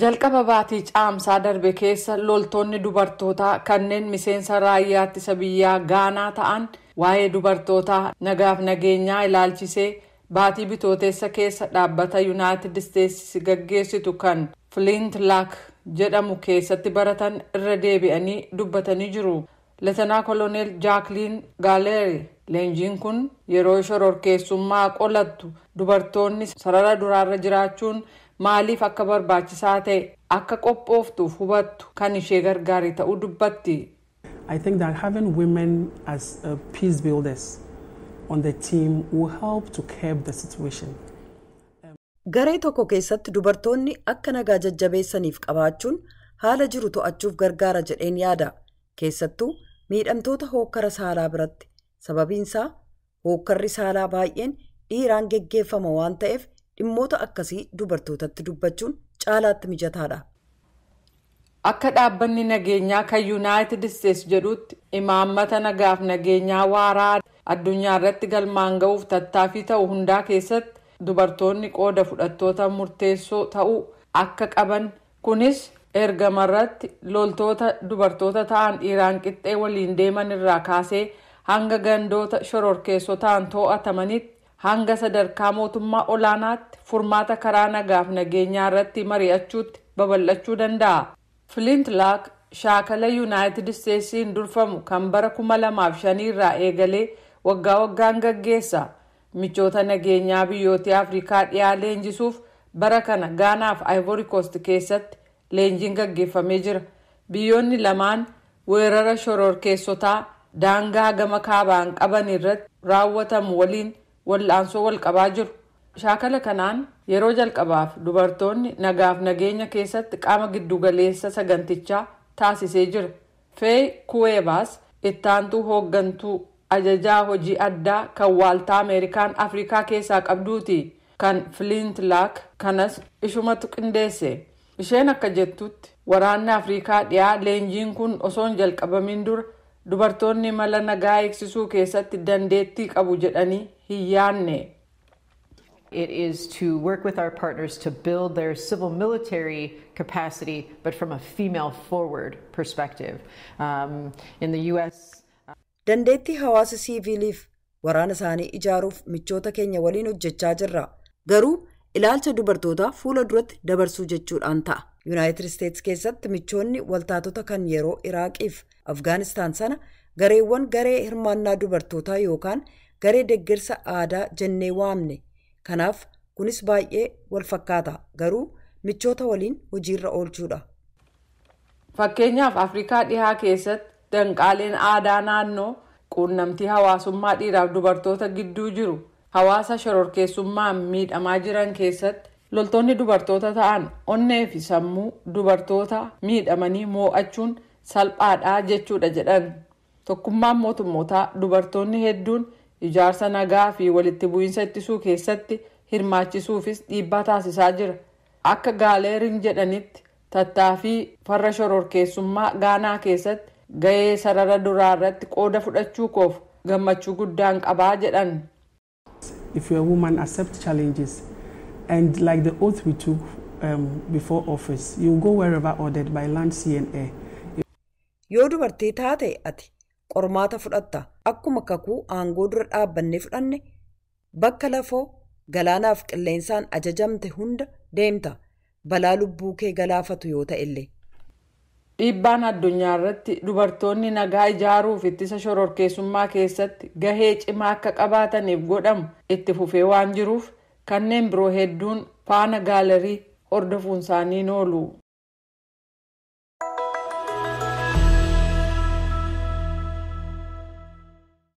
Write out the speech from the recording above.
Jalqaba baatii Caamsaa darbe keessa loltoonni dubartootaa kanneen miseensa raayyaa ittisa biyyaa Gaanaa ta'an waa'ee dubartootaa nagaaf nageenyaa ilaalchisee baatii Bitootessa keessa dhaabbata Yuunaayitid Isteetsi gaggeessitu kan Flintlock jedhamu keessatti baratan irra deebi'anii dubbatanii jiru. Leetanaa Koloneel Jaakliin Gaaleeri leenjiin kun yeroo shororkeessummaa qolattu dubartoonni sarara duraarra jiraachuun maaliif akka barbaachisaa ta'e akka qophooftuuf hubattu kan ishee gargaare ta'uu dubbatti. I think that having women as peace builders on the team will help to curb the situation. Garee tokko keessatti dubartoonni akka nagaa jajjabeessaniif qabaachuun haala jiru to'achuuf gargaara jedheen yaada. Keessattuu miidhamtoota hookkara saalaa biratti. Sababiinsaa hookkarri saalaa baay'een dhiiraan geggeeffama waan ta'eef, dhimmoota akkasii dubartootatti dubbachuun caalaatti mijataadha. Akka dhaabbanni nageenyaa kan Yuunaayitid Isteetsi jedhutti, imaammata nagaaf nageenyaa waaraa addunyaa irratti galmaan ga'uuf tattaaffii ta'u hundaa keessatti dubartoonni qooda fudhattoota murteessoo ta'uu akka qaban, kunis ergamarratti loltoota dubartoota ta'an dhiiraan qixxee waliin deeman irraa kaasee hanga gandoota shororkeessotaan to'atamanitti, hanga sadarkaa mootummaa olaanaatti furmaata karaa nagaaf nageenyaa irratti mari'achuutti babal'achuu danda'a. Flintlock shaakala Yuunaayitid Isteetsiin durfamu kan bara 2005 irraa eegalee waggaa waggaan gaggeessa. Michoota nageenyaa biyyoota Afrikaa dhiyaa leenjisuuf bara kana Gaanaa fi Ivory Coast keessatti leenjiin gaggeeffamee jira. Biyyoonni lamaan weerara shororkeessotaa daangaa gama kaabaan qaban irratti raawwatamu waliin wal'aansoo wal qabaa jiru. Shaakala kanaan yeroo jalqabaaf dubartoonni nagaaf nageenya keessatti qaama giddugaleessa sagantichaa taasisee jira. Feey Kuweebaas ittaantuu hooggantuu ajajaa hojii addaa kan waaltaa Ameerikaan Afrikaa keessaa qabduuti. Kan Flintlock kanas ishumatu qindeesse. Isheen akka jettutti, waraanni Afrikaa dhiyaa leenjiin kun osoo hin jalqabamin dura dubartoonni mala nagaa eegsisuu keessatti dandeettii qabu jedhanii hin yaanne. It is to work with our partners to build their civil military capacity, but from a female forward perspective. In the U.S. Dandeettii hawaasa siiviiliif waraana isaanii ijaaruuf michoota keenya waliin hojjechaa jirra. Garuu ilaalcha dubartootaa fuula duratti dabarsuu jechuudhaan ta'a. Yuunaayitid Isteetsi keessatti michoonni waltaatota kan yeroo Iraaqiif Afgaanistaan sana gareewwan garee hirmaannaa dubartootaa yookaan garee deeggarsa aadaa jennee waamne. Kanaaf kunis baay'ee wal fakkaata, garuu michoota waliin hojiirra oolchuudha. Fakkeenyaaf, Afrikaa dhihaa keessatti danqaaleen aadaa naannoo quunnamtii hawaasummaa dhiiraaf dubartoota gidduu jiru hawaasa shororkeessummaan miidhamaa jiran keessatti loltoonni dubartoota ta'an onnee fi sammuu dubartoota miidhamanii moo'achuun salphaadha jechuudha jedhan. Tokkummaan mootummootaa dubartoonni hedduun ijaarsa nagaa fi walitti bu'iinsa ittisuu keessatti hirmaachisuufis dhiibbaa taasisaa jira. Akka Gaaleeriin jedhanitti, tattaaffii farra shororkeessummaa Gaanaa keessatti gahee sarara duraa irratti qooda fudhachuu koof gammachuu guddaan qabaa jedhan. If you're a woman, accept challenges. And like the oath we took before office, you go wherever ordered by land, sea, and air. Yoo dubartii taate ati qormaata fudhatta. Akkuma kakuu aangoo dura dhaabbannee fudhanne, bakka lafoo, galaanaaf qilleensaan ajajamte hunda deemta, balaa lubbuu kee galaafatu yoo ta'ellee. Dhiibbaan addunyaa irratti dubartoonni nagaa ijaaruuf ittisa shororkeessummaa keessatti gahee cimaa akka qabaataniif godhamu itti fufee waan jiruuf, kanneen biroo hedduun faana Gaalarii hordofuun isaanii oolu.